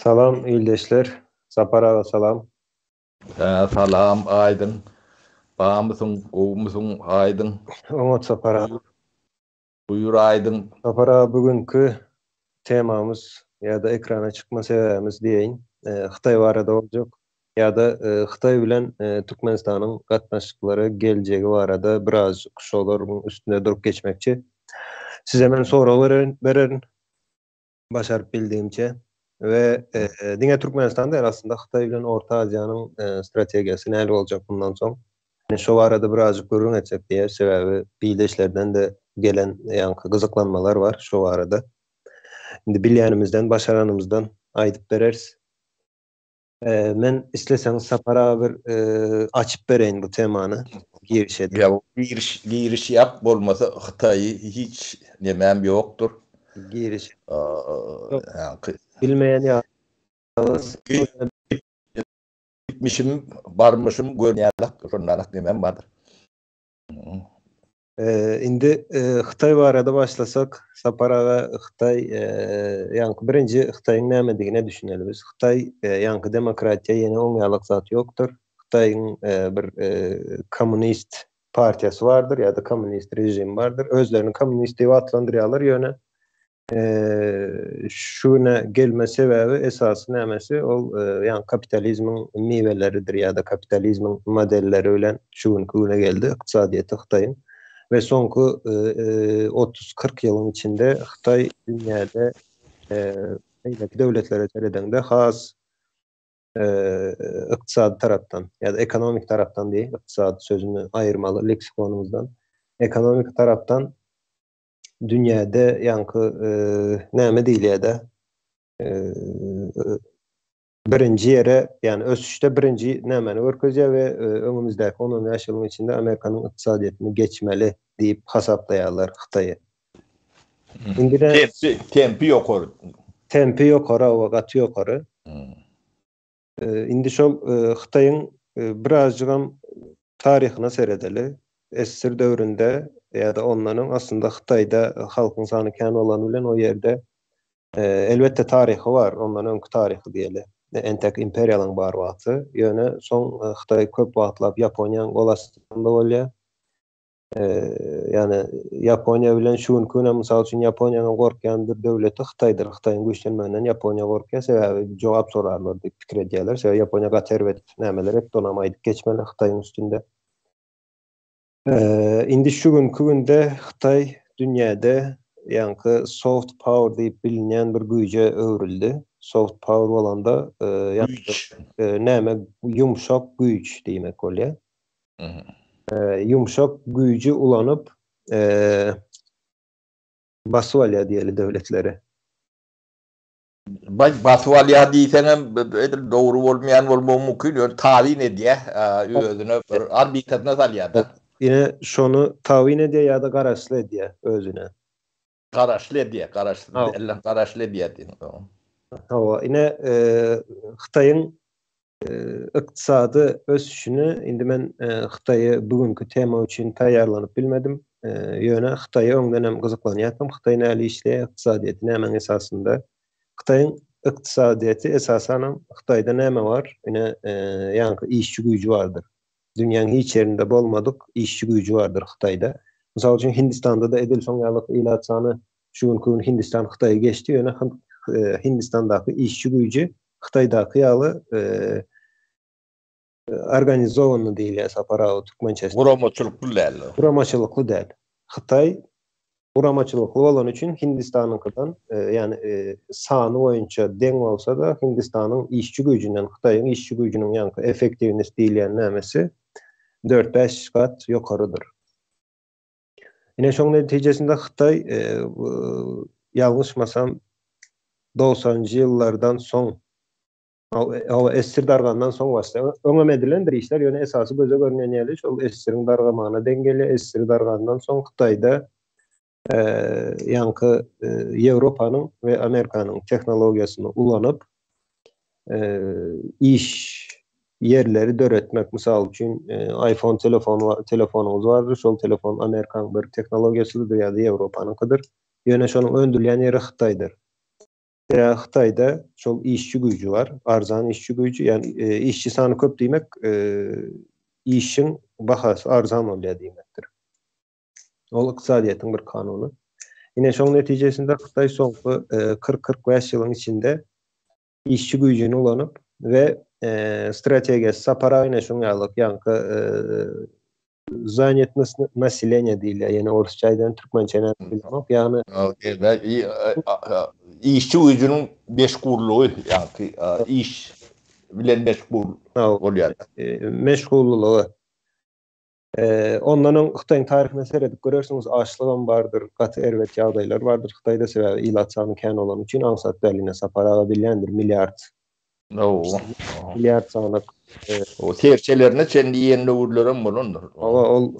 Salam ildeşler. Sapar aga salam. Hä salam Aýdyň. Bamysyň gowumysyň Aýdyň. Oňat Sapar aga. Buýur Aýdyň. Sapar aga bu günki temamyz ýa-da ekrana çykma sebäbimiz diýeýin Hytaý barada boljak ýa-da Hytaý bilen Türkmenistanyň gatnaşyklary geljegi barada birazjyk şolaryň üstünde durup geçmekçi. Size men sorag bererin. Başaryp bildigimçe we diňe Türkmenistan däl aslynda Hytaý bilen Orta Aziýanyň strategiýasy nähili boljak mundan soň. Men şo barada birazjyk gürrüň etsek diýýär, sebäbi ildeşlerden-de gelen ýaňky gyzyklanmalar bar şo barada. Indi bilýänimizden, başaranymyzdan aýdyp bereris. Men isleseňiz Sapar aga bir açyp bereýin bu temany, giriş edip. Ýa giriş giriş ýap bolmasa Hytaýy hiç nemem ýokdur. Giriş. Ýaňky. Bilmeýän ýaly. Gitmişim, barmyşym görünýär şondan nemem bardyr. Indi Hytaý barada başlasak, Sapar aga Hytaý ýaňky birinji Hytaýyň nämedigine düşüneli biz. Hytaý ýaňky demokratiýa ýene oň ýalak zat ýokdur. Hytaýyň bir kommunist partiýasy bardyr ýa-da kommunist režimi bardyr. Özlerini kommunist diýip atlandyrýarlar ýöne Şu güne gelme sebäbi esasy nämesi ol ýagny kapitalizmiň miweleridir ýa-da kapitalizmiň modelleri bilen şu günki güne geldi ykdysadyýeti Hytaýyň we soňky 30-40 ýylyň içinde Hytaý dünýäde beýleki döwletlere seredeňde has ykdysady tarapdan ýa-da ekonomik tarapdan diýip ykdysady sözüni aýyrmaly leksikonymyzdan ekonomik tarapdan dünýäde ýaňky näme diýilýär-de birinji ýere, ýagny ösüşde birinji nämäni görkezýär we öňümizdäki on-on bäş ýylyň içinde Amerikanyň ykdysadyýetini geçmeli diýip hasaplaýarlar Hytaýy. Indi tempi, tempi ýokary. Tempi ýokary, hawa, gaty ýokary. Indi şol Hytaýyň birazjygam taryhyna seredeli. SSR döwründe ýa-da ondan öň aslynda Hytaýda halkyň sany kän bolany bilen o ýerde elbetde taryhy bar, ondan öňki taryhy diýeli. Entek imperiýalaryň bar wagty. Ýöne soň Hytaý köp wagtlap Ýaponiýanyň gol astynda bolýar. Ýagny Ýaponiýa bilen şu günki günem mysal üçin Ýaponiýanyň gorkýan bir döwleti Hytaýdyr. Hytaýyň güýçlenmeginden Ýaponiýa gorkýar. Sebäbi jogap sorarlar diýip pikir edýärler. Sebäbi Ýaponiýa gaty erbet nämeler etdi, onam aýdyp geçmeli Hytaýyň üstünde. Indi şu günki günde Hytaý dünýäde ýaňky soft power diýip bilinýän bir güýje öwrüldi. Soft power bolanda näme ýumşak güýç diýmek bolýar. Ýumşak güýji ulanyp basyp alýar diýeli döwletleri. Basyp alýar diýseňem edil dogry bolmaýan bolmagy mümkin, ýöne tabyn edýär, özüne bir orbitasyna salýar-da. Ine şony tabyn edýär ýa-da garaşly edýär özüne. Garaşly edýär, garaşsyz däl, garaşly edýär diýiň. Hawa, ine Hytaýyň ykdysady ösüşini indi men Hytaýy bu günki tema üçin taýýarlanyp bilmedim. Ýöne Hytaýa öňden hem gyzyklanýardym. Hytaý nähili işleýär, ykdysadyýeti nämäň esasynda? Hytaýyň ykdysadyýeti esasanam Hytaýda näme bar? Ine, ýaňky işçi güýji bardyr. Dünýäň hiç ýerinde bolmadyk işçi güýji bardyr Hytaýda. Mysal üçin Hindistanda-da edil şoň ýaly ilat sany şu günki gün Hindistan Hytaýy geçdi, ýöne Hindistandaky işçi güýji Hytaýdaky ýaly organizowany diýilýär Sapar aga türkmençesi. Guramaçylykly däl. Guramaçylykly däl. Hytaý guramaçylykly bolany üçin Hindistanyňkydan, ýagny sany boýunça deň bolsa-da, Hindistanyň işçi güýjünden Hytaýyň işçi güýjüniň ýaňky effektiwnost diýilýän nämesi dört-bäş gat ýokarydyr. Ine şoň netijesinde Hytaý ýalňyşmasam dogsanjy ýyllardan soň Hawa, SSR dargandan soň başlaýar. Öňem edilendir işler, ýöne esasy göze görünýän ýeri şol SSR-iň dargamagyna deň gelýär. SSR dargandan soň Hytaýda ýaňky Ýewropanyň we Amerikanyň tehnologiýasyny ulanyp iş ýerleri döretmek, mysal üçin iPhone telefony telefonyňyz bardyr, şol telefon Amerikanyň bir tehnologiýasydyr ýa-da Ýewropanyňkydyr. Ýöne şonuň öndürilýän ýeri Hytaýdyr. Sebäbi Hytaýda şol işçi güýji bar, arzan işçi güýji, ýagny işçi sany köp diýmek, işiň bahasy arzan bolýar diýmekdir. Ol ykdysadyýetiň bir kanuny. Ine şoň netijesinde Hytaý soňky 40-45 ýylyň içinde işçi güýjüni ulanyp we strategiýasy Sapar aga ine şoň ýaly ýaňky zanetnost naseleniýa diýilýär. Ýene orsça aýdan türkmençe näme bilemok. Ýagny işçi güýjüniň meşgullygy ýaňky iş bilen meşgul bolýar. Meşgullygy. Ondan öň Hytaýyň taryhyna seredip görersiňiz, açlygam bardyr, gaty erbet ýagdaýlar bardyr Hytaýda, sebäbi ilat sany kän bolany üçin aňsat däl, ine Sapar aga bilýändir, milliard. Milliard sany. O serçelerine çenli iýen döwürlerem bolandyr. Hawa, ol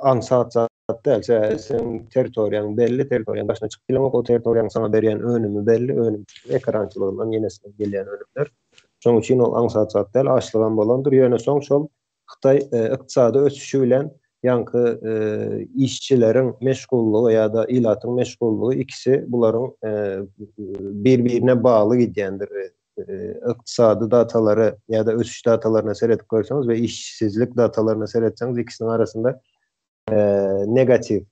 aňsat zat däl, sebäbi seň territoriýaň belli, territoriýaň daşyna çykyp bileňok, o territoriýaň saňa berýän önümi belli, önüm ekerançylygyndan ýenesinden gelýän önümler. Şonuň üçin ol aňsat zat däl, açlygam bolandyr, ýöne soň şol Hytaý ykdysady ösüşi bilen ýaňky işçileriň meşgullygy ýa-da ilatyň meşgullygy ikisi bularyň bir-birine bagly gidýändir. Ykdysady datalary ýa-da ösüş datalaryna seredip görseňiz we işsizlik datalaryna seretseňiz ikisiniň arasynda negatiw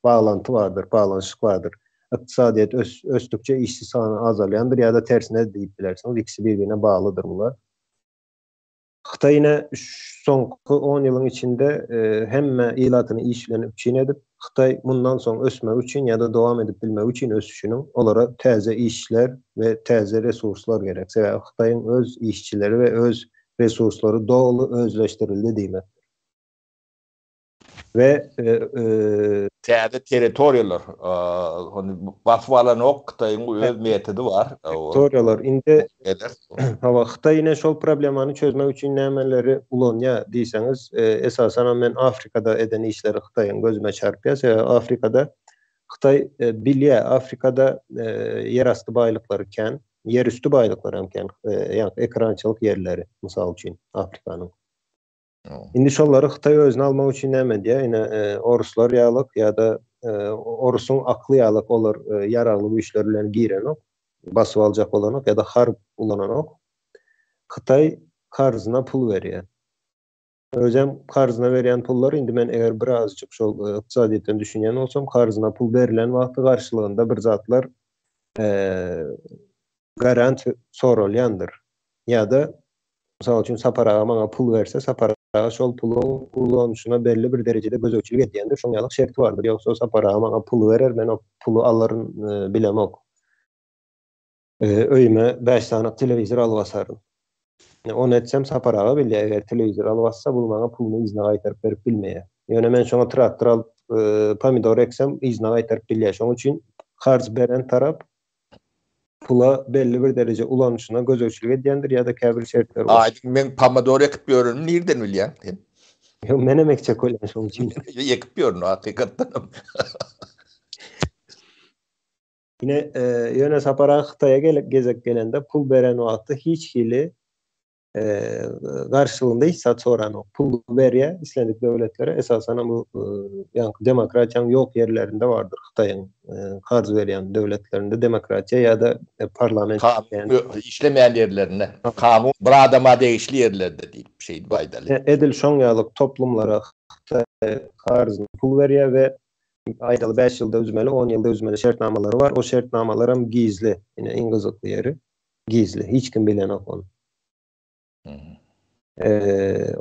baglanty bardyr, baglanyşyk bardyr. Ykdysadyýet ösdükçe işçi sany azalýandyr ýa-da tersine diýip bilersiňiz, ikisi bir-birine baglydyr bular. Hytaý ine soňky on ýylyň içinde hemme ilatyny iş bilen üpjün edip, Hytaý mundan soň ösmegi üçin ýa-da dowam edip bilmegi üçin ösüşiniň olara täze işler we täze resurslar gerek. Sebäbi Hytaýyň öz işçileri we öz resurslary doly özleşdirildi diýmekdir. We Täze territoriýalar, ony basyp alanok, Hytaýyň öz metody bar. Territoriýalar indi hawa Hytaý ine şol problemany çözmek üçin nämeleri ulanýar diýseňiz, esasanam men Afrikada eden işleri Hytaýyň gözüme çarpýar. Sebäbi Afrikada Hytaý bilýär, Afrikada ýerasty baýlyklary kän, ýerüsti baýlyklary hem kän, ýagny ekerançylyk ýerleri mysal üçin Afrikanyň. Indi şolary Hytaý özüne almak üçin näme edýär? Ine, oruslar ýalyk ýa-da orusyň akly ýalyk olar ýaragly güýçler bilen girenok, basyp aljak bolanok ýa-da harp ulananok. Hytaý karzyna pul berýär. Özem karzyna berýän pullary indi men eger birazjyk şol ykdysadyýetden düşünýän bolsam, karzyna pul berlen wagty garşylygynda bir zatlar garant soralýandyr. Ýa-da Mysal üçin, Sapar aga maňa pul berse, Sapar aga şol puluň ulanyşyna belli bir derejede gözegçilik edýändir, şoň ýaly şerti bardyr. Ýogsa Sapar aga maňa pul berer, men o puly alaryn bilemok. Öýüme bäş sany telewizor alyp asaryn. Ony etsem Sapar aga bilýär, eger telewizor alyp assa, bul maňa puluny yzyna gaýtaryp berip bilmeýär. Ýöne men şoňa traktor alyp, pomidor eksem, yzyna gaýtaryp bilýär. Şoň üçin karz beren tarap pula belli bir dereje ulanyşyna gözegçilik edýändir ýa-da käbir şertler goşup. Aýdyň meň pomidor ekip ýörenimi nirden bilýäň sen? Ýok menem ekjek bolýan şoň üçin. Ekip ýörün hakykatdanam. Ine ýöne Sapar aga Hytaýa gezek gelende pul beren wagty hiç hili garşylygynda hiç zat soranok. Pul berýär islendik döwletlere, esasanam bu ýaňky demokratiýanyň ýok ýerlerinde bardyr Hytaýyň karz berýän döwletlerinde demokratiýa ýa-da parlament Kanun işlemeýän ýerlerinde, kanun bir adama degişli ýerlerde diýip şeýdip aýdaly. Edil şoň ýaly toplumlara Hytaý karz pul berýär we aýdaly 5 ýylda üzmeli, 10 ýylda üzmeli şertnamalary bar. O şertnamalaram gizli. Ine iň gyzykly ýeri. Gizli. Hiç kim bilenok ony.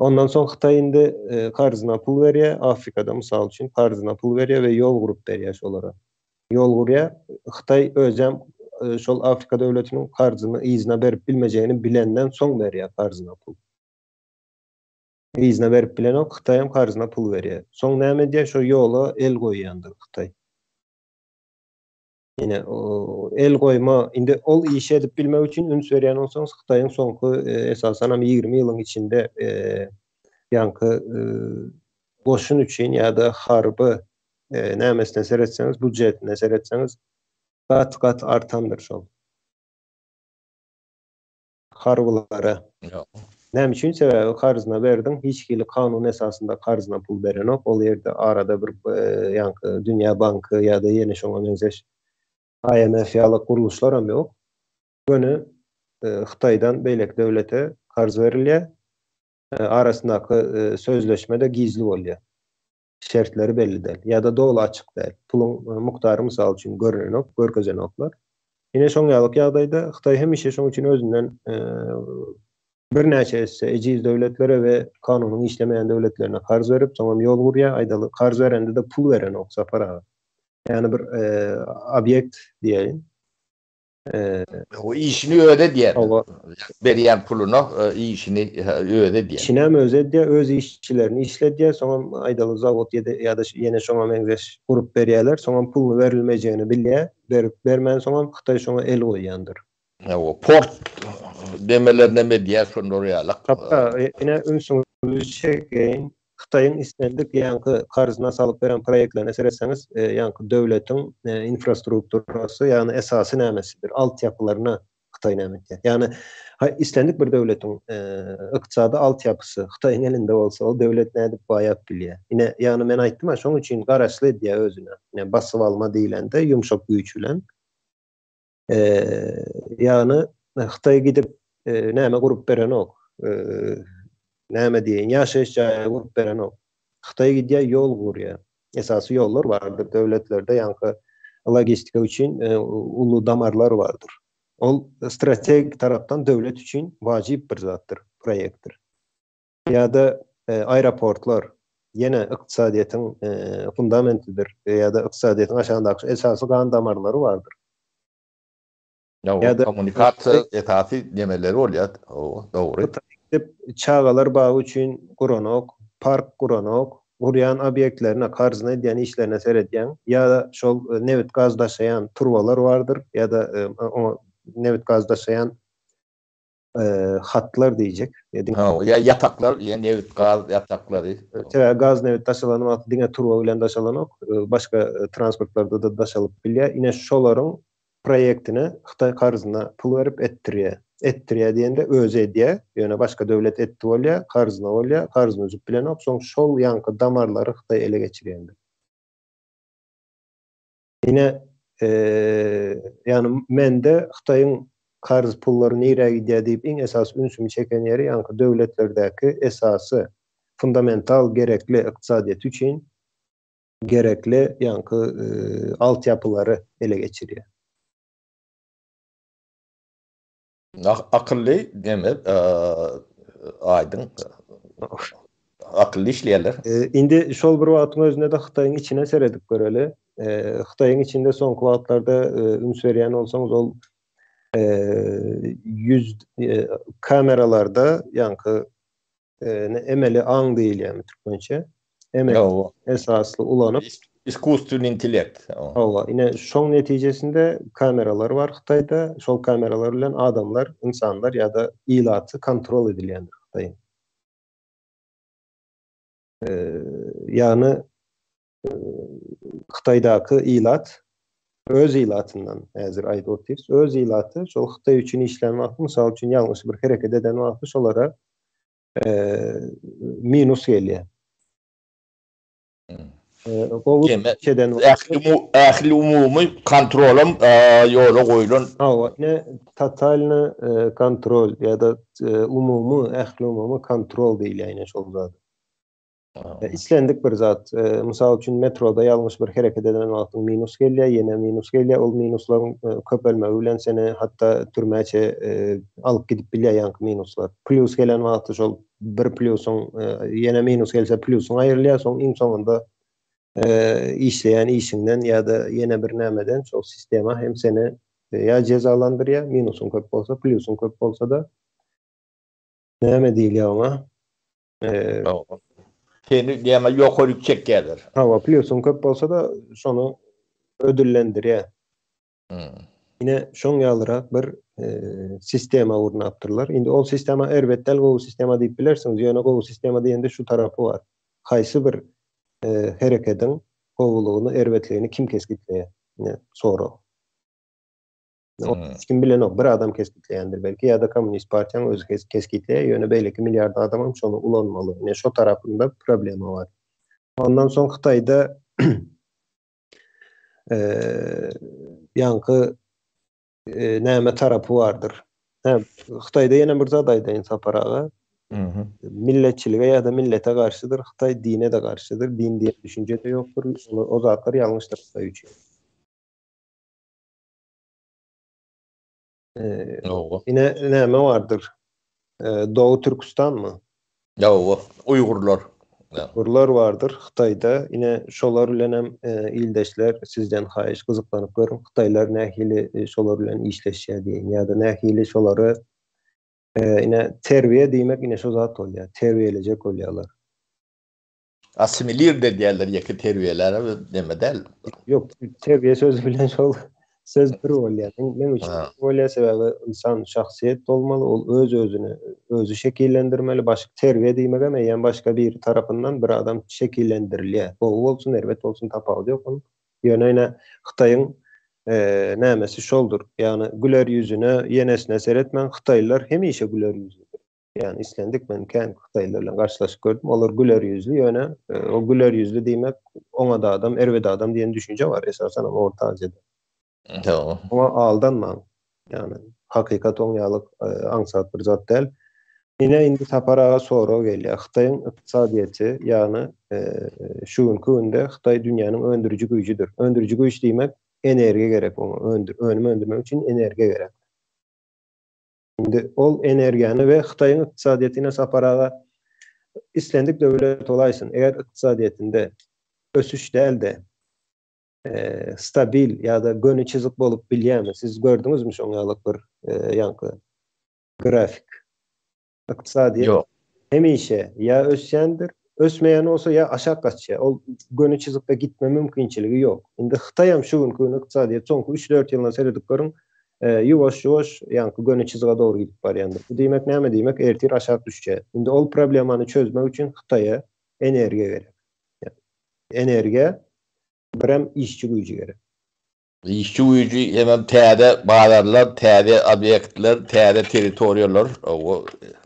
Ondan soň Hytaý indi karzyna pul berýär. Afrikada mysal üçin karzyna pul berýär we ýol gurup berýär şolara. Ýol gurýar. Hytaý özem şol Afrika döwletiniň karzyny yzyna berip bilmejegini bilenden soň berýär karzyna pul. Yzyna berip bilenok, Hytaýam karzyna pul berýär. Soň näme edýär? Şo ýola el goýýandyr Hytaý. Ine, el goýma, indi ol işi edip bilmek üçin üns berýän bolsaňyz, Hytaýyň soňky esasanam 20 ýylyň içinde ýaňky goşun üçin ýa-da harby nämesine seretseňiz, budjetine seretseňiz, gat-gat artandyr şol. Harbylara. Näme üçin? Sebäbi karzyna berdiň, hiç hili kanun esasynda karzyna pul berenok. Ol ýerde arada bir ýaňky Dünýä banky ýa-da ýene şoňa meňzeş. IMF ýaly gurluşlaram ýok. Göni Hytaýdan beýleki döwlete karz berilýär. Arasyndaky sözleşme-de gizli bolýar. Şertleri belli däl ýa-da doly açyk däl. Puluň mukdary mysal üçin görnenok, görkezenoklar. Ine şoň ýalyk ýagdaýda Hytaý hemişe şoň üçin özünden birnäçe esse ejiz döwletlere we kanunyň işlemeýän döwletlerine karz berip, soňam ýol gurýar. Aýdaly, karz berende-de pul berenok Sapar aga. Ýagny bir obýekt diýeýin. O işini özi edýär. Berýän puluna işini özi edýär. Işinem özi edýär, öz işçilerini işledýär, soňam aýdaly zawod ýa-da ýene şoňa meňzeş gurup berýärler, soňam puluny berilmejegini bilýär, berip bermän soňam Hytaý şoňa el goýýandyr. Hawa, port demelerinem edýär şonlar ýalak. Hatda ine ünsüňizi çekeýin, Hytaýyň islendik ýaňky karzyna salyp beren proýektlerine seretseňiz, ýaňky döwletiň infrastrukturasy, ýagny esasy nämesidir, altyapylaryna Hytaý näme etýär. Ýagny islendik bir döwletiň ykdysady altyapysy Hytaýyň elinde bolsa, ol döwlet nädip baýap bilýär. Ine, ýagny men aýtdym-a, şoň üçin garaşly edýär özüne. Ine, basyp alma diýlende ýumşak güýç bilen. Ýagny Hytaý gidip näme gurup berenok. Näme diýeýin, ýaşaýyş jaýy gurup berenok. Hytaý gidýär, ýol gurýar. Esasy ýollar bardyr döwletlerde, ýaňky logistika üçin uly damarlar bardyr. Ol strategik tarapdan döwlet üçin wajyp bir zatdyr, proýektdir. Ýa-da aeroportlar ýene ykdysadyýetiň fundamentidir ýa-da ykdysadyýetiň aşagyndaky esasy gan damarlary bardyr. Ýa-da kommunikasiýa esasy nemeleri bolýar. Hawa, dogry. Gidip çagalar bagy üçin guranok, park guranok, gurýan obýektlerine, karzyna edýän işlerine seredýäň. Ýa-da şol nebit-gaz daşaýan turbalar bardyr, ýa-da oňa nebit-gaz daşaýan hatlar diýjek. Hawa, ýa ýataklar, ýa nebit gaz ýataklary. Sebäbi gaz nebit daşalan wagty diňe turba bilen daşalanok, başga transportlarda-da daşalyp bilýär. Ine şolaryň proýektine Hytaý karzyna pul berip etdirýär. Etdirýär diýende özi edýär, ýöne başga döwlet etdi bolýar, karzyna bolýar, karzyny üzüp bilenok, soň şol ýaňky damarlary Hytaý ele geçirýändir. Ine, ýagny mende Hytaýyň karz pullary nirä gidýär diýip iň esasy ünsümi çeken ýeri ýaňky döwletlerdäki esasy fundamental gerekli ykdysadyýeti üçin gerekli ýaňky altyapylary ele geçirýär. Akylly neme aýdyň akylly işleýärler. Indi şol bir wagtyň özünde-de Hytaýyň içine seredip göreli. Hytaýyň içinde soňky wagtlarda üns berýän bolsaňyz ol ýüz kameralarda ýaňky emeli aň diýilýärmi türkmençe? Emeli esasly ulanyp. Iskusstweniý intellekt. Hawa, ine şoň netijesinde kameralar bar Hytaýda, şol kameralar bilen adamlar, ynsanlar ýa-da ilaty kontrol edilýändir Hytaýyň. Ýagny Hytaýdaky ilat öz ilatyndan häzir aýdyp otyrys, öz ilaty şol Hytaý üçin işlän wagty, mysal üçin ýalňyş bir hereket eden wagty şolara minus gelýär. Gowy eden ähli umumy kontrolam ýola goýlan. Hawa, ine totalny kontrol ýa-da umumy, ähliumumy kontrol diýilýär ine şol zada. Islendik bir zat, mysal üçin metroda ýalňyş bir hereket eden wagtyň minus gelýär, ýene minus gelýär, ol minuslaryň köpelmegi bilen seni hatda türmäçe alyp gidip bilýär ýaňky minuslar. Plýus gelen wagty şol bir plýusyň ýene minus gelse plýusyň aýrylýar, soň iň soňunda işleýän işiňden ýa-da ýene bir nämeden şol sistema hem seni ýa jezalandyrýar, minusyň köp bolsa, plýusyň köp bolsa-da näme diýilýär oňa? Seni diýme ýokaryk çekýärler. Hawa, plýusyň köp bolsa-da, şony ödüllendirýär. Ine, şoň ýalyrak bir sistema gurnapdyrlar. Indi ol sistema erbet däl, gowy sistema diýip bilersiňiz. Ýöne gowy sistema diýende şu tarapy bar. Haýsy bir herekediň gowulygyny, erbetligini kim kesgitleýär? Ine, sorag. Hiç kim bilenok, bir adam kesgitleýändir belki ýa-da kommunist partiýanyň özi kesgitleýär, ýöne beýleki milliard adamam şony ulanmaly. Ine şo tarapynda problema bar. Ondan soň Hytaýda. ýaňky näme tarapy bardyr. Hä, Hytaýda ýene bir zat aýdaýyn Sapar aga. Milletçilige ýa-da millete garşydyr, Hytaý dine-de garşydyr, din diýen düşünje-de ýokdur, o zatlar ýalňyşdyr Hytaý üçin. Ine näme bardyr? Doğu Türküstanmy? Ýa, Uýgurlar. Uýgurlar bardyr Hytaýda. Ine şolar bilen hem ildeşler sizden haýyş gyzyklanyp görüň. Hytaýlar nähili şolar bilen işleşýär diýen ýa-da nähili şolary ine terbiýe diýmek ine şo zat bolýar. Terbiýelejek bolýarlar. Assimilir edýärler ýeke terbiýeläre neme däl. Ýok, terbiýe sözi bilen şol söz bir bolýar. Meň üçin bolýar sebäbi ynsan şahsyýet bolmaly, ol öz özüni özi şekillendirmeli. Başga terbiýe diýmegem eýýäm başga biri tarapyndan bir adam şekillendirilýär. Gowy bolsun, erbet bolsun tapawudy ýok onuň. Ýöne ine Hytaýyň nämesi şoldur. Ýagny güler ýüzüne, ýenesine seretmäň, hytaýlylar hemişe güler ýüzlüdir. Ýagny islendik men kän hytaýlylar bilen garşylaşyp gördüm. Olar güler ýüzli, ýöne o güler ýüzli diýmek oňat adam, erbet adam diýen düşünje bar esasan hem Orta Aziýada. Dogry. Oňa aldanmaň. Ýagny hakykat oň ýaly aňsat bir zat däl. Ine indi Sapar aga sorag gelýär. Hytaýyň ykdysadyýeti, ýagny şu günki günde Hytaý dünýäniň öndüriji güýjüdir. Öndüriji güýç diýmek energiýa gerek oňa, önüm öndürmek üçin energiýa gerek. Indi ol energiýany we Hytaýyň ykdysadyýetine Sapar aga islendik döwlet bolaýsyn, eger ykdysadyýetinde ösüş däl-de, stabil ýa-da göni çyzyk bolup bilýärmi? Siz gördüňizmi şoň ýaly bir ýaňky grafik? Ykdysadyýet Ýok. Hemişe ýa ösýändir, ösmeýän bolsa ýa aşak gaçýar. Ol göni çyzykda gitme mümkinçiligi ýok. Indi Hytaýam şu günki gün ykdysadyýet soňky üç-dört ýylyna seredip görüň, ýuwaş-ýuwaş ýaňky göni çyzyga dogry gidip barýandyr. Bu diýmek näme diýmek, ertir aşak düşýär. Indi ol problemany çözmek üçin Hytaýa energiýa gerek. Energiýa, birem işçi güýji gerek. Işçi güýji hemem täze bazarlar, täze obýektler, täze territoriýalar,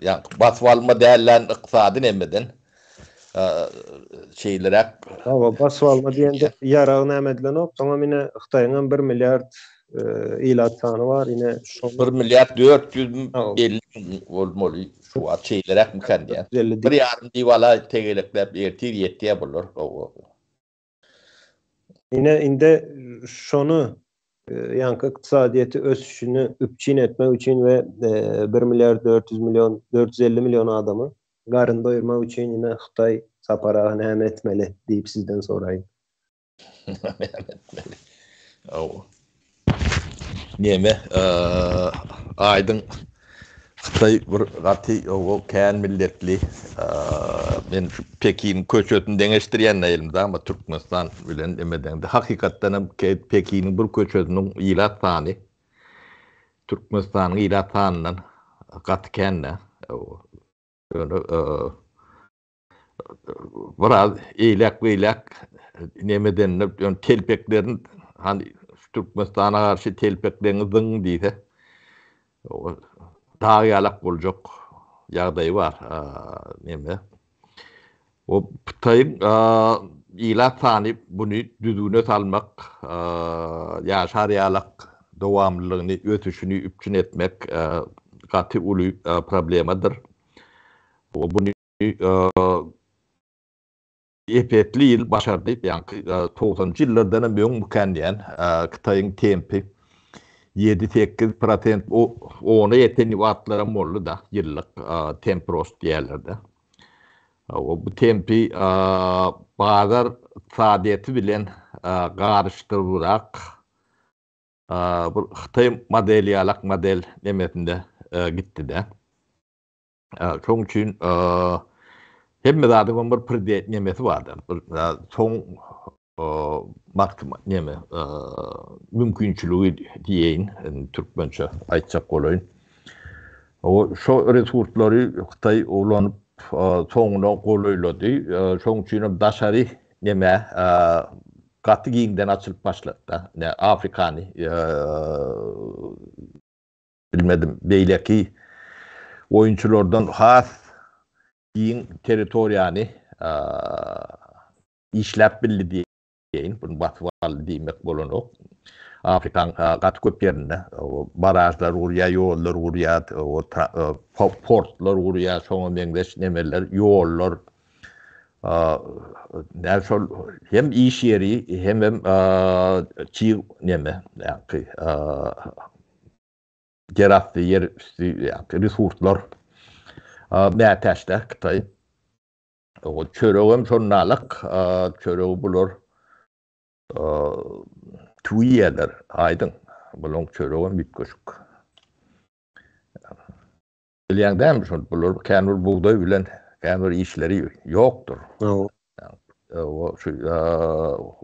ýaňky basyp alma däl-än ykdysady nemeden şeýleräk. Hawa, basyp alma diýende ýarag näme edilenok, soňam ine Hytaýyňam bir milliard ilat sany bar, ine şol. Bir milliard 450 müň bolmaly şu wagt şeýleräkmikan diýýän. Bir ýarym diýip alaý tegelekläp ertir ýetýär bular. Ine indi şony ýaňky ykdysadyýeti ösüşini üpjün etmek üçin we bir milliard 400 million 450 million adamy garyn doýurmak üçin ine Hytaý Sapar aga näme etmeli diýip sizden soraýyn. Näme etmeli? Hawa. Neme, aýdyň Hytaý bir gaty owo kän milletli. Men şu Pekiniň köçesini deňeşdirýän elmydama Türkmenistan bilen emedeňde. Hakykatdan hem Pekiniň bir köçesiniň ilat sany Türkmenistanyň ilat sanyndan gaty kän-dä. Ýöne biraz eýläk-beýläk neme edeninde, ýöne telpeklerini hany şu Türkmenistana garşy telpekleriňi zyňyň diýse, dag ýalak boljak ýagdaýy bar neme. O Hytaýyň ilat sany buny düzgüne salmak, ýaşar ýalak dowamlylygyny, ösüşini üpjün etmek gaty uly problemadyr. Buny ep-esli ýyl başardy, ýaňky togsanynjy ýyllardan hem öňmükän diýýän, Hytaýyň tempi ýedi-sekiz prosent, ona ýeten wagtlaram boldy-da, ýyllyk temp rost diýýärler-de. Bu tempi bazar ykdysadyýeti bilen garyşdyrybrak, bir hytaý modeli ýalak model nemesinde gitdi-de. Şoň üçin hemme zadyň hem bir predel nemesi bardyr. Bir soň maksimum neme mümkinçiligi diýeýin, türkmençe aýtjak bolaýyn. O şo resurslary Hytaý ulanyp soňuna golaýlady. Şoň üçin hem daşary neme gaty giňden açylyp başlady. Afrikany Bilmedim, beýleki oýunçylardan has giň territoriýany işläp bildi diýeýin, bunu basyp aldy diýmek bolanok. Afrikaň gaty köp ýerinde baražlar gurýar, ýollar gurýar, portlar gurýar, şoňa meňzeş nemeler, ýollar. Näme şol hem iş ýeri, hemem çig neme, ýagny ýerasty, ýer üsti ýagny resurslar mätäçdä Hytaý. Çöregem şondalyk, çöregi bular Tüwi iýerler, aýdyň. Bulaň çöregem üýtgeşik. Bilýäň dälmi şol, bular kän bir bugdaý bilen kän bir işleri ýokdur. O şu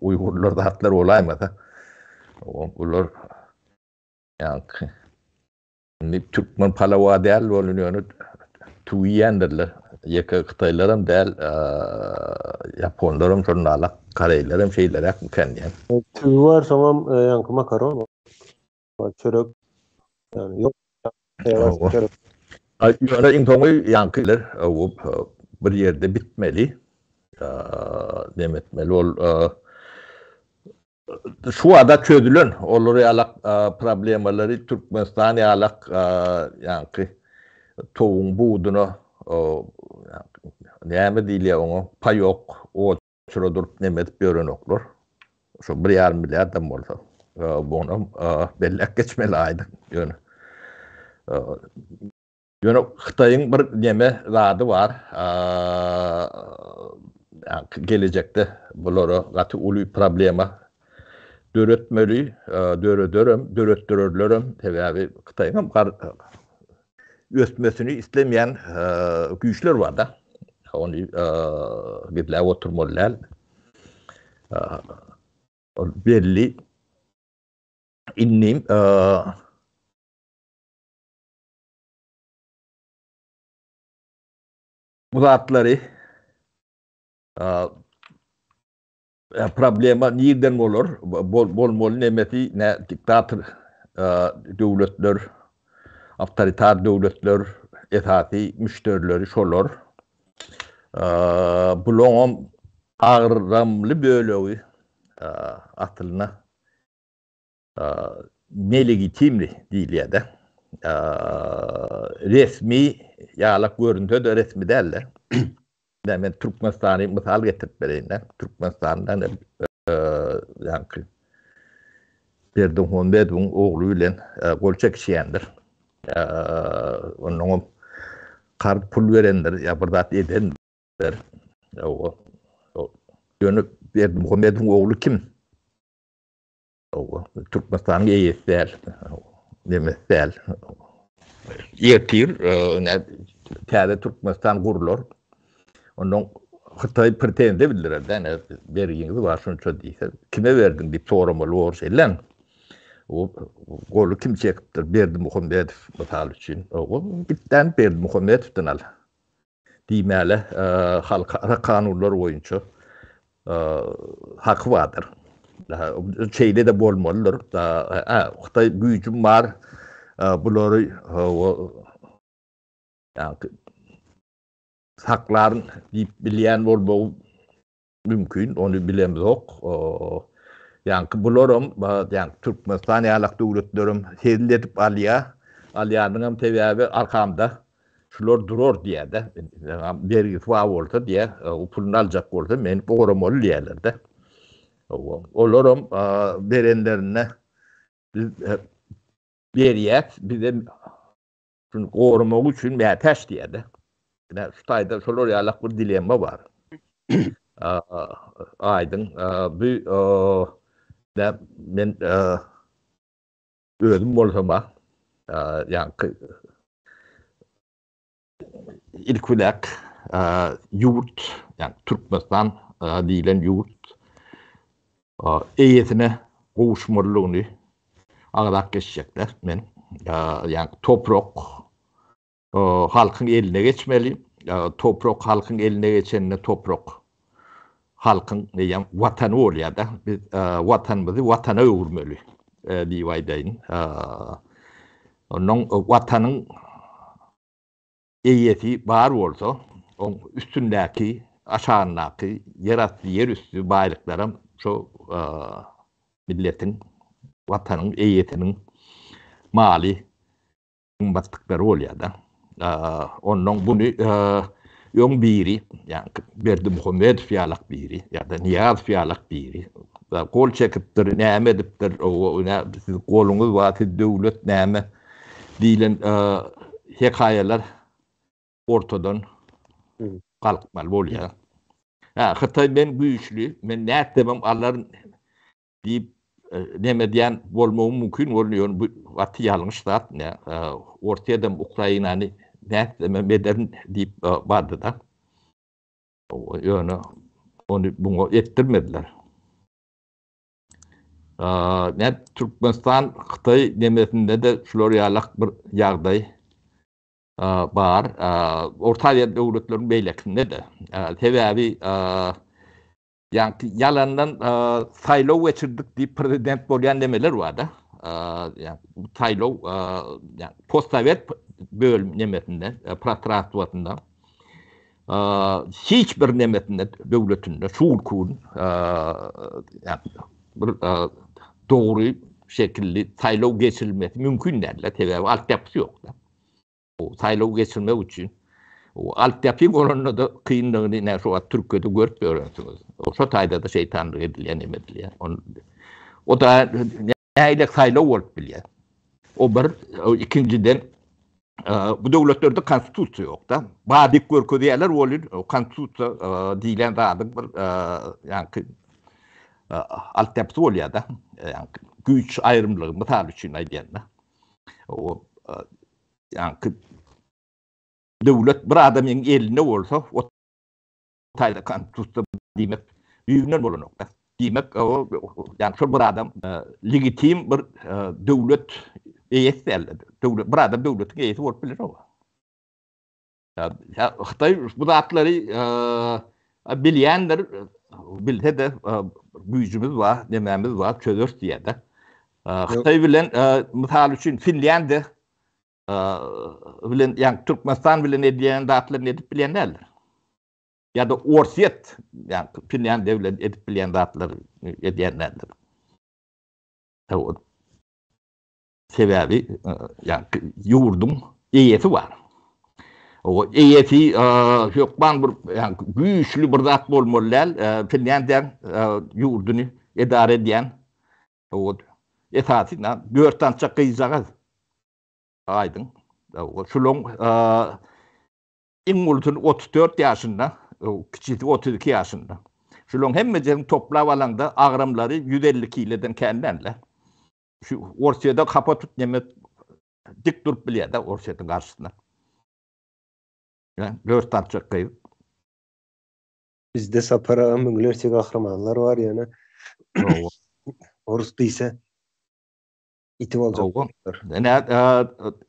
uýgurlar zatlar bolaýmasa, bular ýaňky Indi türkmen palawa däl bolun ýöne tüwi iýendirler. Ýeke hytaýlaram däl, ýaponlaram şonalak, koreýlerem şeýleräkmikä diýýän. Tüwi bar soňam ýaňky makaron bar, çörek ýani ýok. Çörek. Ýöne iň soňy ýaňkylar bir ýerde bitmeli. Neme etmeli ol Şu wada çözülen olar ýalak problemalary Türkmenistan ýalak ýaňky towuň buduna näme diýilýär oňa paýok oçura durup neme edip ýörenoklar. Şo bir ýarym milliardam bolsa bunam belläp geçmeli aýdyň ýöne. Ýöne Hytaýyň bir neme zady bar, gelejekde bulara gaty uly problema döretmeli, dörederem, döretdirerlerem, sebäbi Hytaýyňam ösmesini islemeýän güýçler bar-da. Ony gizläp oturmaly däl. Ol belli. Indi Bu zatlary problema nirden bolar? Bolmaly nemesi ne diktator döwletler, awtoritar döwletler esasy müşderileri şolar. Bulaňam agramly bölegi aslynda nelegitimli diýilýär-de. Resmi ýalak görünse-de resmi däl-de. Ine men Türkmenistany mysal getirip bereýin-de. Türkmenistanda ýaňky Berdimuhamedowyň ogly bilen gol çekişýändir. Onnoňam karz pul berendir ýa bir zat edendir. Ýöne Berdimuhamedowyň ogly kim? Türkmenistanyň eýesi däl. Nemesi däl. Ertir täze Türkmenistan gurlar. Ondan Hytaý pretenziýa bildirer dä, bergiňiz bar şunça diýse, kime berdiň diýip soramaly bor şeýle. O goly kim çekipdir? Berdimuhamedow mysal üçin. O gitdän Berdimuhamedowdan al. Diýmäle halkara kanunlar boýunça haky bardyr. Şeýle-de bolmalydyr. Hytaý güýjüm bar, bulary saklaryn diýip bilýän bolmagy Mümkin, ony bilemzok. Ýaňky bularam, ýaňky Türkmenistan ýalak döwletlerem hezil edip alýar. Alýanyňam sebäbi arkamda şular durar diýýär-de. Bergisi bar bolsa diýýär, o puluny aljak bolsa meni goramaly diýýärler-de. Olaram berenlerinde biz berýäs, bizem Şuny goramak üçin mätäç diýýär-de. Ine, şu taýda şolar ýalak bir dilemma bar. Aýdyň, bu men özüm bolsam, ýaňky ilki bilen ýurt, ýagny Türkmenistan diýlen ýurt eýesine gowuşmalydygyny agzap geçjekler men. Ýagny toprak halkyň eline geçmeli. Toprak halkyň eline geçende toprak halkyň eýýäm watany bolýar-da. Biz watanymyzy watana öwürmeli diýip aýdaýyn. Onnoň watanyň eýesi bar bolsa, oň üstündäki, aşagyndaky ýerasty, ýerüsti baýlyklaram şo milletiň. Watanyň eýesiniň maly gymmatlyklary bolýar-da. Onnoň buny öň biri, ýagny Berdimuhamedow ýalak biri ýa-da Nyýazow ýalak biri gol çekipdir, näme edipdir, siz goluňyz bar, siz döwlet näme diýlen hekaýalar ortadan galkmaly bolýar. Hä, Hytaý men güýçli, men nätsemem alaryn diýip neme edýän bolmagy mümkin boldy, ýöne bu gaty ýalňyş zat. Orsýedem Ukrainany nätsemem ederin diýip bardy-da. Ýöne ony buňa etdirmediler. Nä Türkmenistan Hytaý nemesinde-de şular ýalak bir ýagdaý bar. Orta Aziýa döwletleriniň beýlekisinde-de. Sebäbi Ýaňky ýalandan saýlaw geçirdik diýip prezident bolýan nemeler bar-da. Ýa bu saýlaw ýa postsowet bölüm nemesinde, prostranstwosynda hiç bir nemesinde döwletinde şu günki gün ýa bir dogry şekilli saýlaw geçirilmesi mümkin däl-de, sebäbi altyapysy ýok-da. Saýlaw geçirmek üçin altyapy bolanda-da kynlygyny ine şu wagt Türkiýede görüp ýörensiňiz. Şo taýda-da şeýtanlyk edilýär, neme edilýär. O da nähili saýlaw bolup bilýär. O bir, ikinjiden bu döwletlerde konstitusiýa ýok-da. Bar diýip görkezýärler welin, konstitusiýa diýlen zadyň bir ýaňky altyapysy bolýar-da. Ýaňky güýç aýrymlygy mysal üçin aýdýanda. O ýaňky döwlet bir adamyň elinde bolsa, o taýda konstitusiýa diýmek düýbünden bolanok-da. Diýmek, o ýagny şol bir adam legitim bir döwlet eýesi däl. Döwlet bir adam döwletiň eýesi bolup bilenok. Hytaý bu zatlary bilýändir, bilse-de güýjümiz bar, nemämiz bar, çözeris diýýär-de. Hytaý bilen, mysal üçin, Finlýandiýa bilen, ýagny Türkmenistan bilen edýän zatlaryny edip bilýän däldir. Ýa-da Orsýet, ýagny Finlýandiýa bilen edip bilýän zatlary edýän däldir. Sebäbi ýagny ýurduň eýesi bar. O eýesi hökman bir ýagny güýçli bir zat bolmaly däl. Finlýandiýaň ýurduny edara edýän o esasy dört sançak gyzjagaz. Aýdyň. Şulaň Iň ulusy 34 ýaşynda, kiçisi 32 ýaşynda. Şularyň hemmejesini toplap alaňda agramlary 150 kileden kän däl-de. Şu Orsýede hapa tut neme dik durup bilýär-de Orsýetiň garşysynda. Ýa, dört tançak gyz. Bizde Sapar aga müňlerçe gahrymanlar bar ýöne orus diýse iti boljak.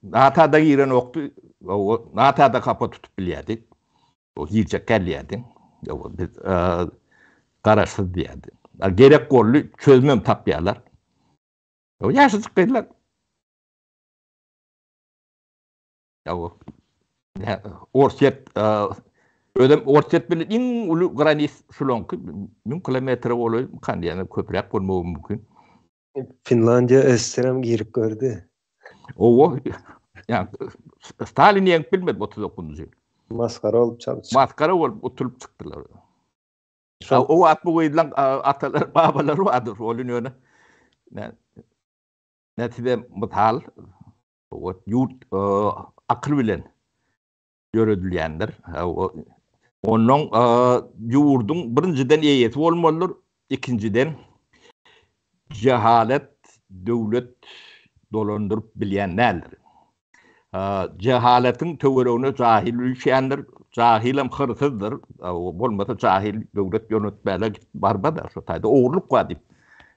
NATO-da girenokdy. NATO-da hapa tutup bilýärdi. O girjek gelýärdi. Biz garaşsyz diýýärdi. Gerek boldy, çözümem tapýarlar. Ýaşajyk gyzlar. Orsýet özem Orsýet bilen iň uly granis şulaňky 1000 kilometre golaý kan ýa köpräk bolmagy mümkin. Finlandiýa SSR-em girip gördi. Owa. Ýa Stalin ýeňip bilmedi 39-njy ýyl. Masgara bolup çalyp Masgara bolup utulyp çykdylar. Şol o wagt bu gyzlaň atalary, babalary bardyr, ol ýöne. Ne size mysal, ýurt akyl bilen ýöredilýändir. Onnoň ýurduň birinjiden eýesi bolmalydyr, ikinjiden jehalet döwlet dolandyryp bilýän däldir. Jehaletiň töweregine jahil üýşýändir, jahilem hyrsyzdyr, bolmasa jahil döwlet ýönetmäge gidip barmaz-a, şo taýda ogurlyk bar diýip,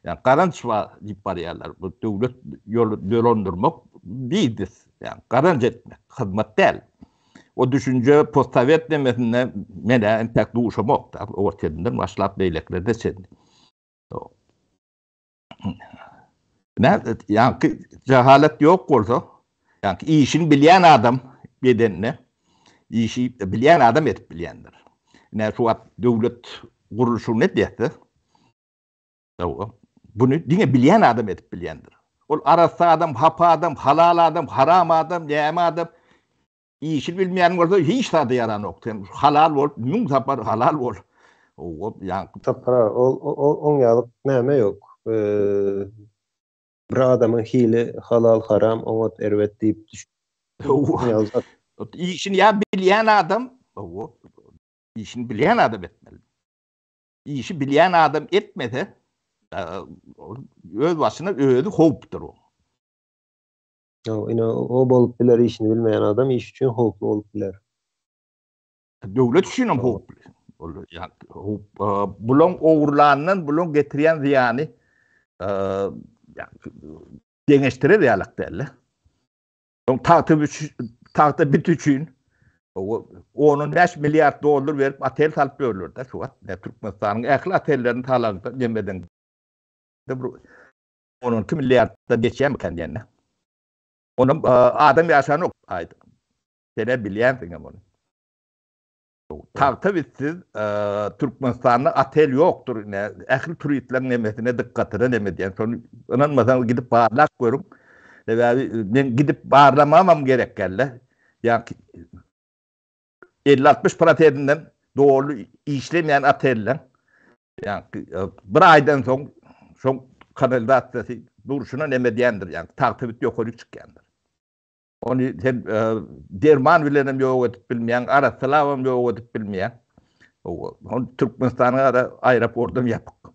ýagny gazanç bar diýip barýarlar. Bu döwlet dolandyrmak biznes, ýagny gazanç etmek, hyzmat däl. O düşünje postsowet nemesinde men-ä entäk duşamok-da, Orsýetinden başlap beýlekilerde çenli. Nä, ýaňky jahalat ýok bolsa, ýaňky işini bilýän adam edende, işi bilýän adam edip bilýändir. Ine şu wagt döwlet gurluşygyny edýäs-de. Hawa. Buny diňe bilýän adam edip bilýändir. Ol arassa adam, hapa adam, halal adam, haram adam, näme adam işini bilmeýän bolsa hiç zada ýaranok. Sen halal bolup müň sapar halal bol. Owa, ýaňky. Sapar aga, ol oň ýalyk näme ýok. Bir adamyň hili halal, haram, oňat, erbet diýip düşünýän. Işini ýa bilýän adam, owa, işini bilýän adam etmeli. Işi bilýän adam etmese, öz başyna özi howpdur o. Ýok, ine o bolup biler işini bilmeýän adam iş üçin howply bolup biler. Döwlet üçin hem howply. Ol ýa howp bulaň ogurlandan bulaň getirýän zyýany deňeşdirer ýalak däl. Soň tagta tagta bit üçin 10-15 milliard dollar berip otel salyp ýörler-de şu wagt. Türkmenistanyň ähli otellerini salaňda nemeden bir 12 milliarddan geçýärmikä diýende. Onam adam ýaşanok aýda. Sen-ä bilýänsiňem ony. Tagta bitsiz Türkmenistanda otel ýokdur ine ähli turistleriň nemesine dykgatyna neme diýen şony ynanmasaňyz gidip barlap görüň. Sebäbi men gidip barlamamam gerek dälde. Ýa 50-60 prosentinden doly işlemeýän otelleň ýa bir aýdan soň şoň kanalizasiýasy durşuna neme diýendir ýa tagta bit ýokary çykýandyr. Ony sen derman bilen hem ýok edip bilmeýäň, arassalabam ýok edip bilmeýäň. Ony Türkmenistanyň ara aeroportam ýapyk.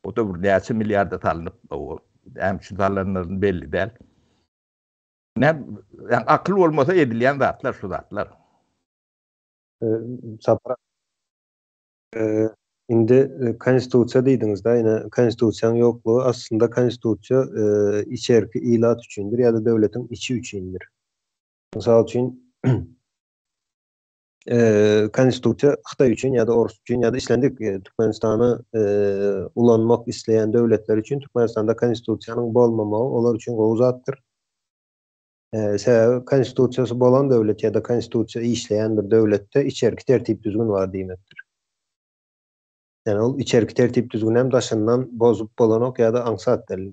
O-da bir näçe milliarda salnyp, näme üçin salnandygyny belli däl. Näme, ýa akyl bolmasa edilýän zatlar şu zatlar. Sapar Indi konstitusiýa diýdiňiz-de, ine konstitusiýanyň ýoklugy aslynda konstitusiýa içerki ilat üçindir ýa-da döwletiň içi üçindir. Mysal üçin, konstitusiýa Hytaý üçin ýa-da Orus üçin ýa-da islendik Türkmenistany ulanmak isleýän döwletler üçin Türkmenistanda konstitusiýanyň bolmamagy olar üçin gowy zatdyr. Sebäbi konstitusiýasy bolan döwlet ýa-da konstitusiýa işleýän bir döwletde içerki tertip-düzgün bar diýmekdir. Ýani ol içerki tertip-düzgünem daşyndan bozup bolanok ýa-da aňsat däl.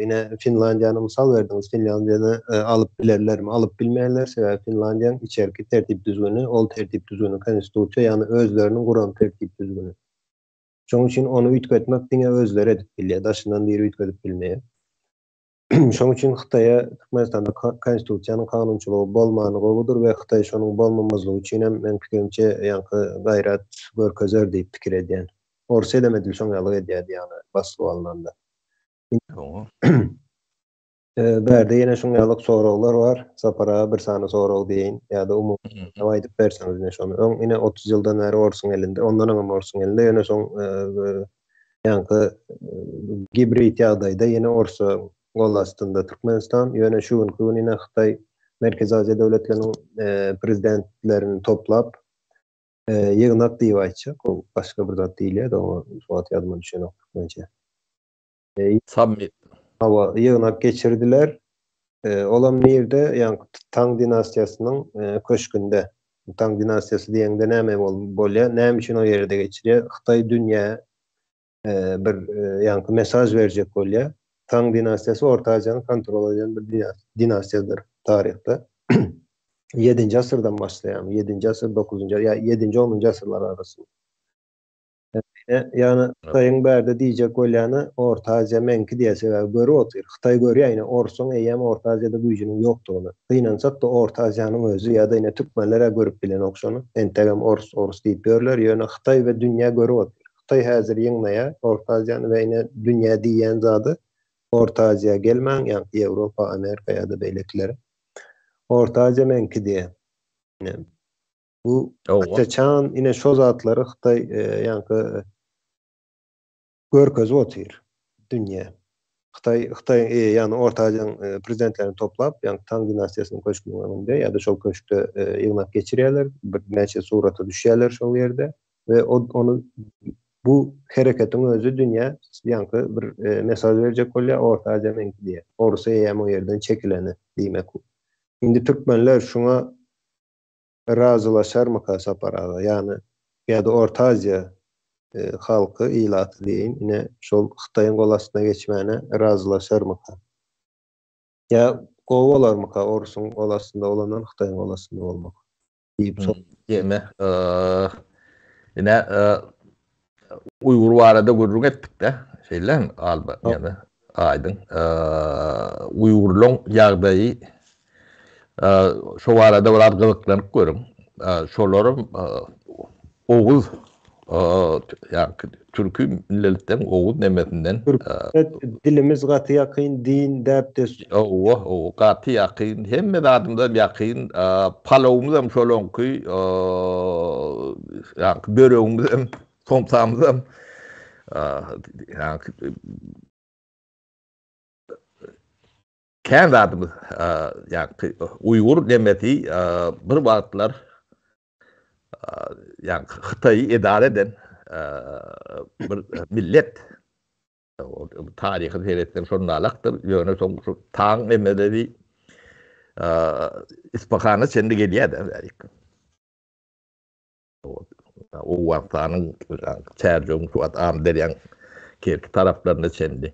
Ine Finlandiýany mysal berdiňiz. Finlandiýany alyp bilerlermi? Alyp bilmeýärler. Sebäbi Finlandiýanyň içerki tertip-düzgüni, ol tertip-düzgüni konstitusiýa, ýagny özleriniň guran tertip-düzgüni. Şonuň üçin ony üýtgetmek diňe özleri edip bilýär. Daşyndan biri üýtgedip bilmeýär. Şonuň üçin Hytaýa Türkmenistanda konstitusiýanyň kanunçylygy bolmany gowudyr we Hytaý şonuň bolmamazlygy üçin hem meň pikirimçe ýaňky gaýrat görkezer diýip pikir edýän. Orsýedem edil şoň ýaly edýärdi ýagny basylyp alnanda. Bärde ýene şuň ýalyk soraglar bar. Sapar aga bir sany sorag diýeýin ýa-da umumy aýdyp berseňiz ine şony. Öň ine 30 ýyldan bäri orsuň elinde, ondan öňem orsuň elinde ýöne soň Ýaňky gibrid ýagdaýda ýene orsa gol astynda Türkmenistan, ýöne şu günki gün ine Hytaý Merkezi Aziýa döwletleriniň prezidentlerini toplap ýygnak diýip aýtjak, ol başga bir zat diýilýär-de oňa şu wagt ýadyma düşenok türkmençe. Sammit. Hawa, ýygnak geçirdiler. Olam nirde? Ýaňky Tang dinastiýasynyň köşgünde. Tang dinastiýasy diýeňde näme bolýar? Näme üçin o ýerde geçirýär? Hytaý dünýä bir ýaňky mesaž berjek bolýar. Tang dinastiýasy Orta Aziýany kontrol eden bir dinastiýadyr taryhda. Ýedinji asyrdan başlaýar. Ýedinji asyr, dokuzynjy, ýa ýedinji, onunjy asyrlar arasynda. Ýagny Hytaýyň bärde diýjek bolýany Orta Aziýa meňki diýýär sebäbi görüp otyr. Hytaý görýär ine orsuň eýýäm Orta Aziýada güýjüniň ýokdugyny. Gynansak-da Orta Aziýanyň özi ýa-da ine türkmenler-ä görüp bilenok şony. Entegem ors ors diýip ýörler. Ýöne Hytaý we dünýä görüp otyr. Hytaý häzir ýygnaýar Orta Aziýany we ine dünýä diýýän zady Orta Aziýa gelmäň ýaňky Ýewropa, Amerika ýa-da beýlekilere. Orta Aziýa meňki diýýär. Ine Bu haçan ine şo zatlary Hytaý ýaňky görkezip otyr dünýä. Hytaý Hytaý ýagny Orta Aziýanyň prezidentlerini toplap, ýaňky Tang dinastiýasynyň köşgüniň öňünde ýa-da şol köşkde ýygnak geçirýärler, birnäçe surata düşýärler şol ýerde we ony bu hereketiň özi dünýä ýaňky bir mesaj berjek bolýar, Orta Aziýa meňki diýýär. Orus eýýäm o ýerden çekileni diýmek. Indi türkmenler şuňa razylaşarmyka Sapar aga? Ýagny ýa-da Orta Aziýa. halky, ilaty diýeýin, ine şol Hytaýyň gol astyna geçmäne razylaşarmyka? Ýa gowy bolarmyka orusyň gol astynda bolandan Hytaýyň gol astynda bolmak? Diýip sor. Ýeme, ine Uýgur barada gürrüň etdik-de, şeýlemi Alba, ýeme, Aýdyň. Uýgurlaň ýagdaýy şo barada biraz gyzyklanyp görüň. Şolaram Oguz ýa-ki türki milletden Oguz nemesinden. Dilimiz gaty ýakyn, din, däp-dessur. Hawa, hawa, gaty ýakyn. Hemme zadymyzam ýakyn. Palawymyzam şolaňky, ýa-ki böregimizem, somsamyzam, ýa-ki Kän zadymyz ýaňky uýgur nemesi bir wagtlar ýaňky Hytaýy edara eden bir millet. Taryhy seretseň şondalakdyr. Ýöne soň şu Tang nemeleri Isfahana çenli gelýär-de bärik. Owganystanyň Çärjewiň şu wagt Amyderýaň kerki taraplaryna çenli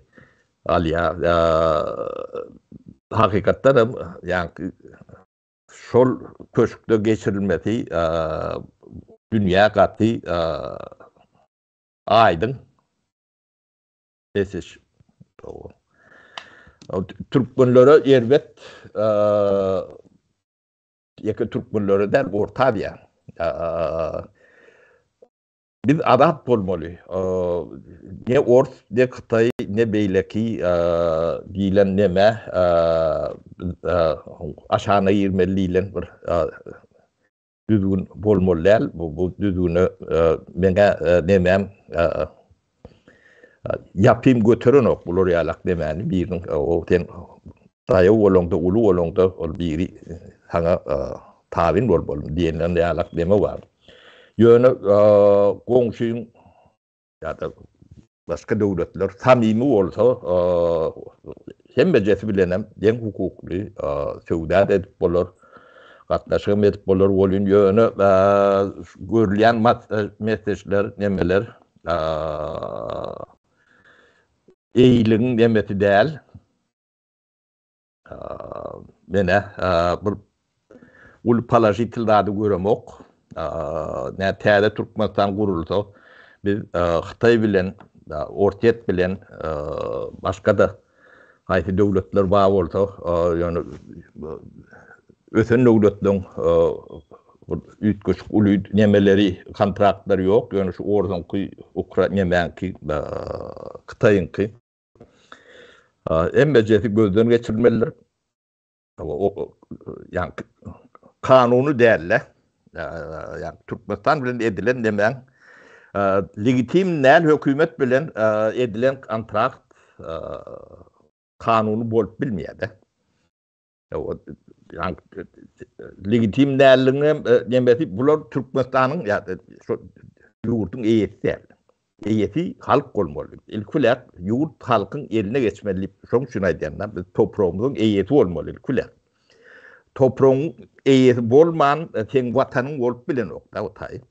alýar. Hakykatdan hem ýaňky şol köşkde geçirilmesi dünýä gaty aýdyň mesej. Türkmenlere erbet Ýeke türkmenlere däl, Orta Aziýa. Biz azat bolmaly. Ne ors, ne hytaý, ne beýleki diýlen neme aşagyna girmeli diýlen bir düzgün bolmaly däl. Bu düzgüne meňä nemem Ýapym göterenok bular ýalak demäni biriniň o sen daýaw bolaňda uly bolaňda ol biri saňa tabyn bolmaly diýenden ýalak deme bar. Ýöne goňşyň ýa-da başga döwletler samimi bolsa hemmejesi bilenem deň hukukly söwda-da edip bolar, gatnaşygam edip bolar welin ýöne görülýän mesejler nemeler Eýligiň nemesi däl. Menä bir uly položitel zady göremok. Nä täze Türkmenistan gurulsa, biz Hytaý bilen, Orsýet bilen, başga-da haýsy döwletler bar bolsa, ýöne ösen döwletleriň bir üýtgeşik uly nemeleri, kontraktlary ýok, ýöne şu orsuňky, ukra nemäňki, hytaýyňky hemmejesi gözden geçirilmelidir. Ýagny kanuny däl-de, ýagny Türkmenistan bilen edilen nemäň legitim däl hökümet bilen edilen kontrakt kanuny bolup bilmeýär-de. Ýagny legitim dälligiň hem nemesi bular Türkmenistanyň ýa-da şu ýurduň eýesi däl. Eýesi halk bolmaly. Ilki bilen ýurt halkyň eline geçmeli diýip, şoň üçin aýdýan-da, biz topragymyzyň eýesi bolmaly ilki bilen. Topragyň eýesi bolman, seň watanyň bolup bilenok-da o taý.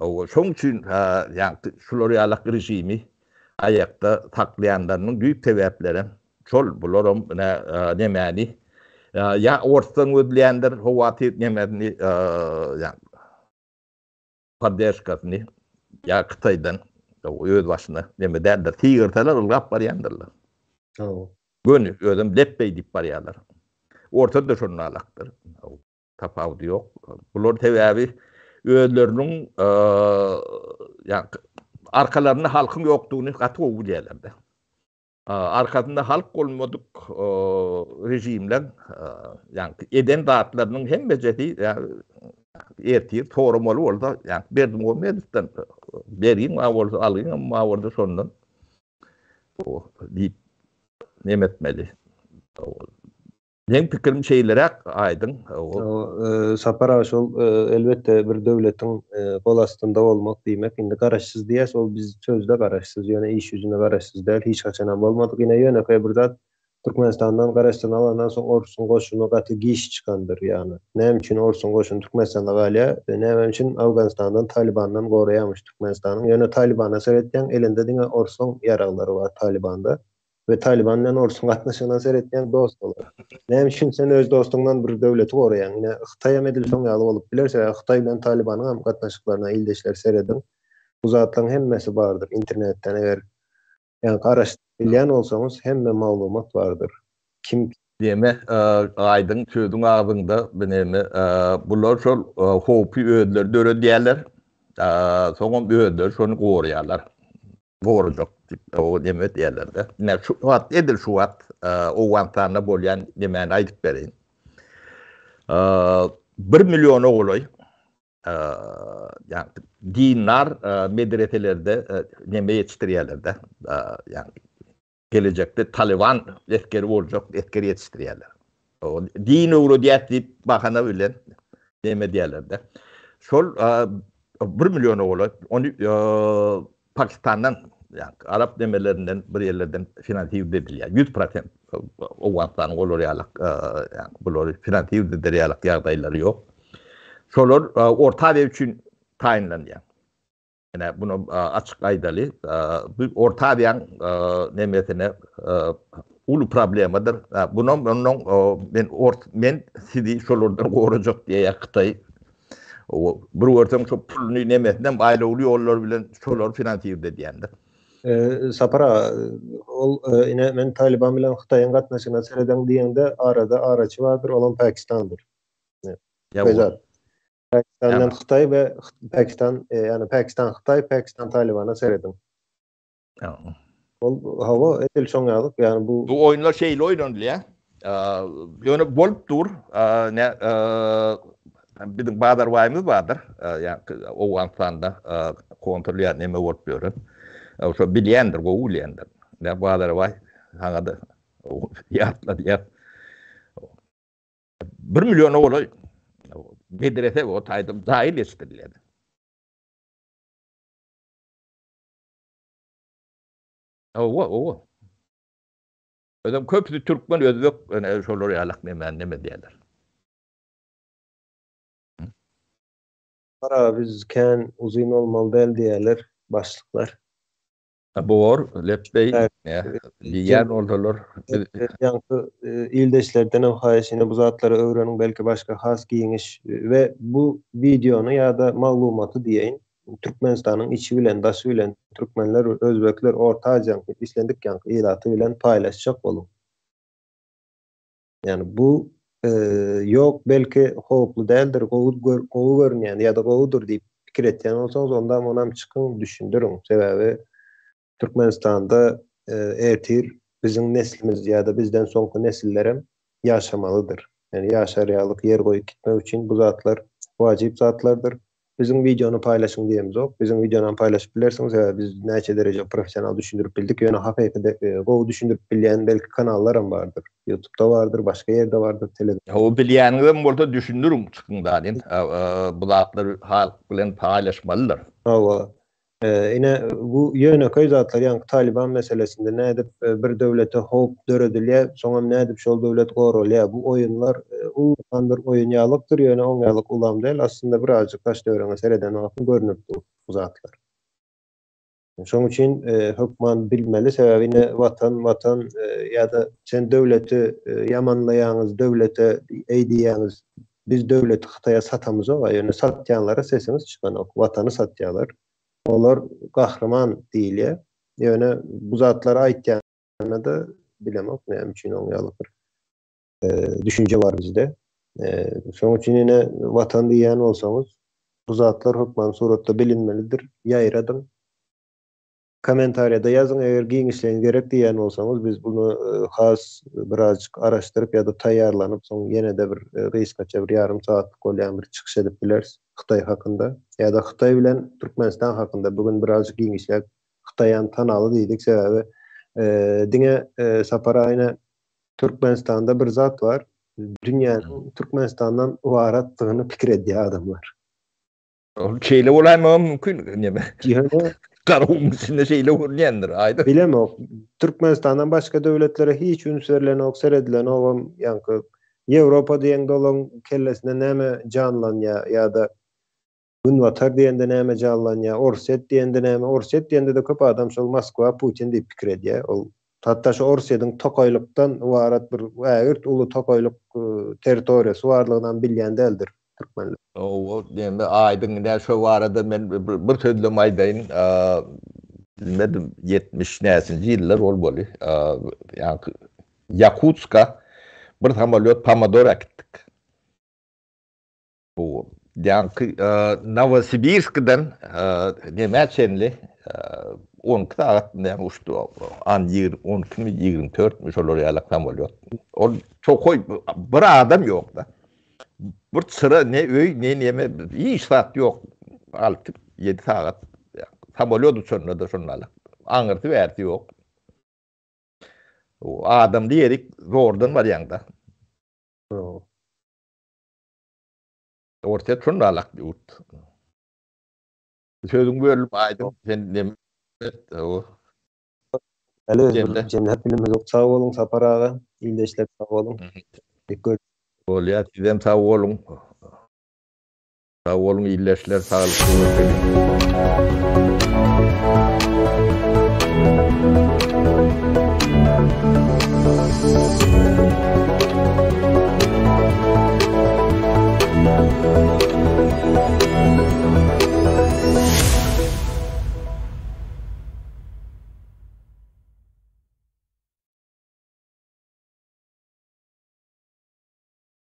Şoň üçin ýaňky şular ýalak režimi aýakda saklaýanlarynyň düýp sebäplerem şol. Bularam ine nemäni ýa orsdan gözleýändir howatyr nemesini ýa podderžkasyny ýa Hytaýdan öz başyna neme däldir. Sygyrsalar ylgap barýandyrlar. Hawa. Göni özem lepbeý diýip barýarlar. Ortada şonda alakdyr. Tapawudy ýok. Bular sebäbi özleriniň ýa arkalarynda halkyň ýokdugyny gaty gowy bilýärler-de. Arkasynda halk bolmadyk režimleň ýaňky eden zatlarynyň hemmejesi ertir soramaly bolsa, ýaňky Berdimuhamedowdan bergiň bar bolsa, algyňam bar bolsa şondan diýip neme etmeli. Meň pikirim şeýleräk Aýdyň. Sapar aga şol elbetde bir döwletiň gol astynda bolmak diýmek indi garaşsyz diýýäs ol biz sözde garaşsyz ýöne iş ýüzünde garaşsyz däl hiç haçanam bolmadyk ine ýönekeý bir zat. Türkmenistandan garaşsyzlygyny alandan soň orsuň goşuny gaty giç çykandyr ýagny. Näme üçin orsuň goşuny Türkmenistanda galýar? Näme üçin Awganystandan Talybandan goraýarmyş Türkmenistanyň? Ýöne Talybana seretýäň elinde diňe orsuň ýaraglary bar Talybanda. We Talyban bilen orsuň gatnaşygyna seretýäň dost olar. Näme üçin sen öz dostuňdan bir döwleti goraýaň? Ine Hytaýam edil şoň ýaly bolup biler sebäbi Hytaý bilen Talybanyň hem gatnaşyklaryna ildeşler serediň. Bu zatlaryň hemmesi bardyr internetden eger Ýa garaşdyryp bilýän bolsaňyz hemme maglumat bardyr. Kim. Diýme, aýdyň sözüň agzyňda bu neme, bular şol howpy özleri döredýärler, soňam özleri şony goraýarlar, gorajak diýip o neme edýärler-de. Ine şu wagt edil şu wagt Owganystanda bolýan nemäni aýdyp bereýin. Bir milliona golaý ýagny dindar medreselerde neme ýetişdirýärler-de, ýagny gelejekde Talyban esgeri boljak esger ýetişdirýärler. Din öwredýäs diýip bahana bilen neme edýärler-de. Şol bir milliona golaý ony Pakistandan, ýagny arap nemelerinden bir ýerlerden finansirde edilýär. 100% Owganystanyň olar ýalyk, ýagny bulary finansirde eder ýalyk ýagdaýlary ýok. Şolar Orta Aziýa üçin taýynlanýar. Ine, bunu açyk aýdaly. Bu Orta Aziýanyň nemesine uly problemadyr. Bunam ondan men men sizi şolardan gorajak diýýär Hytaý. Bir görseň şo puluny nemesinem aýlawly ýollar bilen şolary finansirde edýändir. Sapar aga, ol ine men Talyban bilen Hytaýyň gatnaşygyna seredeň diýeňde arada araçy bardyr, olam Pakistandyr. Ýa Pakistan bilen Hytaý we Pakistan, ýagny Pakistan Hytaý, Pakistan Talybana serediň. Ol hawa edil şoň ýaly, ýagny bu Bu oýunlar şeýle oýnanylýar. Ýöne bolup dur. Ne biziň Bazarbaýymyz bardyr. Ýagny Owganystanda konsul ýa neme bolup ýören. Şo bilýändir, gowy bilýändir. Ne Bazarbaý saňa-da ýatladýar. Bir milliona golaý medrese o taýda jaýyl ýetişdirilýär. Hawa, hawa. Özem köpüsi türkmen, özbek, ene şolar ýalak nemäni neme diýerler. Gara biz kän uzyn bolmaly däl diýýärler başlyklar. Bor, lepbeý, diýýän bolsalar. Ýaňky ildeşlerdenem haýyş ine bu zatlary öwreniň belki başga has giňiş we bu wideony ýa-da maglumaty diýeýin Türkmenistanyň içi bilen daşy bilen türkmenler özbekler orta aziýaňky islendik ýaňky ilaty bilen paýlaşjak boluň. Ýani bu ýok belki howply däldir gowy gowy görünýän ýa-da gowudyr diýip pikir etýän bolsaňyz onda onam çykyň düşündiriň sebäbi Türkmenistanda ertir biziň neslimiz ýa-da bizden soňky nesillerem ýaşamalydyr. Ýani ýaşar ýalyk ýer goýup gitmek üçin bu zatlar wajyp zatlardyr. Biziň wideony paýlaşyň diýemzok. Biziň wideonam paýlaşyp bilersiňiz, sebäbi biz näçe dereje professional düşündirip bildik. Ýöne hakyky gowy düşündirip bilýän belki kanallaram bardyr. Ýutubda bardyr, başga ýerde bardyr, tele. Hawa bilýäniňizem bolsa düşündiriň çykyň zadyn. Bu zatlary halk bilen paýlaşmalydyr. Hawa. Ine, bu ýönekeý zatlar, ýaňky Talyban meselesinde nädip bir döwlete howp döredilýär, soňam nädip şol döwlet goralýar. Bu oýunlar ullakan bir oýun ýalykdyr, ýöne oň ýalyk ulam däl. Aslynda birazjyk daş-töweregiňe sereden wagtyň görnüp dur bu zatlar. Şoň üçin hökman bilmeli, sebäbi ine Watan, Watan ýa-da sen döwleti ýamanlaýaňyz, döwlete eý diýýäňiz, Biz döwleti Hytaýa satamyzok-a, ýöne satýanlara sesiňiz çykanok. Watany satýarlar. Olar gahryman diýilýär. Ýöne bu zatlary aýtýana-da bilemok näme üçin oň ýaly bir düşünje bar bizde. Şoň üçin ine Watan diýýän bolsaňyz, bu zatlar hökman suratda bilinmelidir. Ýaýradyň. Kommentariýada ýazyň eger giňişleýin gerek diýýän bolsaňyz biz buny has birazjyk araşdyryp ýa-da taýýarlanyp soň ýene-de bir gysgaça bir ýarym sagatlyk bolýan bir çykyş edip bileris Hytaý hakynda ýa-da Hytaý bilen Türkmenistan hakynda bu gün birazjyk giňişläp Hytaýam tanaly diýdik sebäbi diňe Sapar aýna Türkmenistanda bir zat bar dünýäniň Türkmenistandan ybaratdygyny pikir edýär adamlar. Ol şeýle bolaýmagam mümkin neme. Ýöne. Garagumuň içinde şeýle görünýändir, aýdyň. Bilemok. Türkmenistandan başga döwletlere hiç üns berlenok, seredilenogam. Ýaňky Ýewropa diýeňde olaň kellesinde näme janlanýar ýa-da Günbatar diýende näme janlanýar, Orsýet diýende näme, Orsýet diýende-de köp adam şol Moskwa, Putin diýip pikir edýär. Ol hatda şu Orsýetiň tokaýlykdan ybarat bir ägirt uly tokaýlyk territoriýasy barlygynam bilýän däldir türkmenler. Hawa, näme aýdyň ine şo barada men bir sözlem aýdaýyn. Bilmedim 70 näçinji ýyllar bolmaly. Ýaňky Ýakutska bir samolýot pomidor äkitdik. Bu ýaňky Nowosibirskiden nämä çenli 12 sagat näme uçdy. An 12 mi 24 mi şolar ýaly samolýot. Ol tokaý bir adam ýok-da. Bir çyra ne öý ne neme hiç zat ýok. 6 7 sagat samolýot uçanda-da şonda. Aňyrsy bärsi ýok. Adamly ýerik zordan barýaň-da. Orsýet şunda alak ýurt. Sözüň bölüp aýdyň sen nem o. Häli jemläp bilemizok. Sag boluň Sapar aga, ildeşler sag boluň.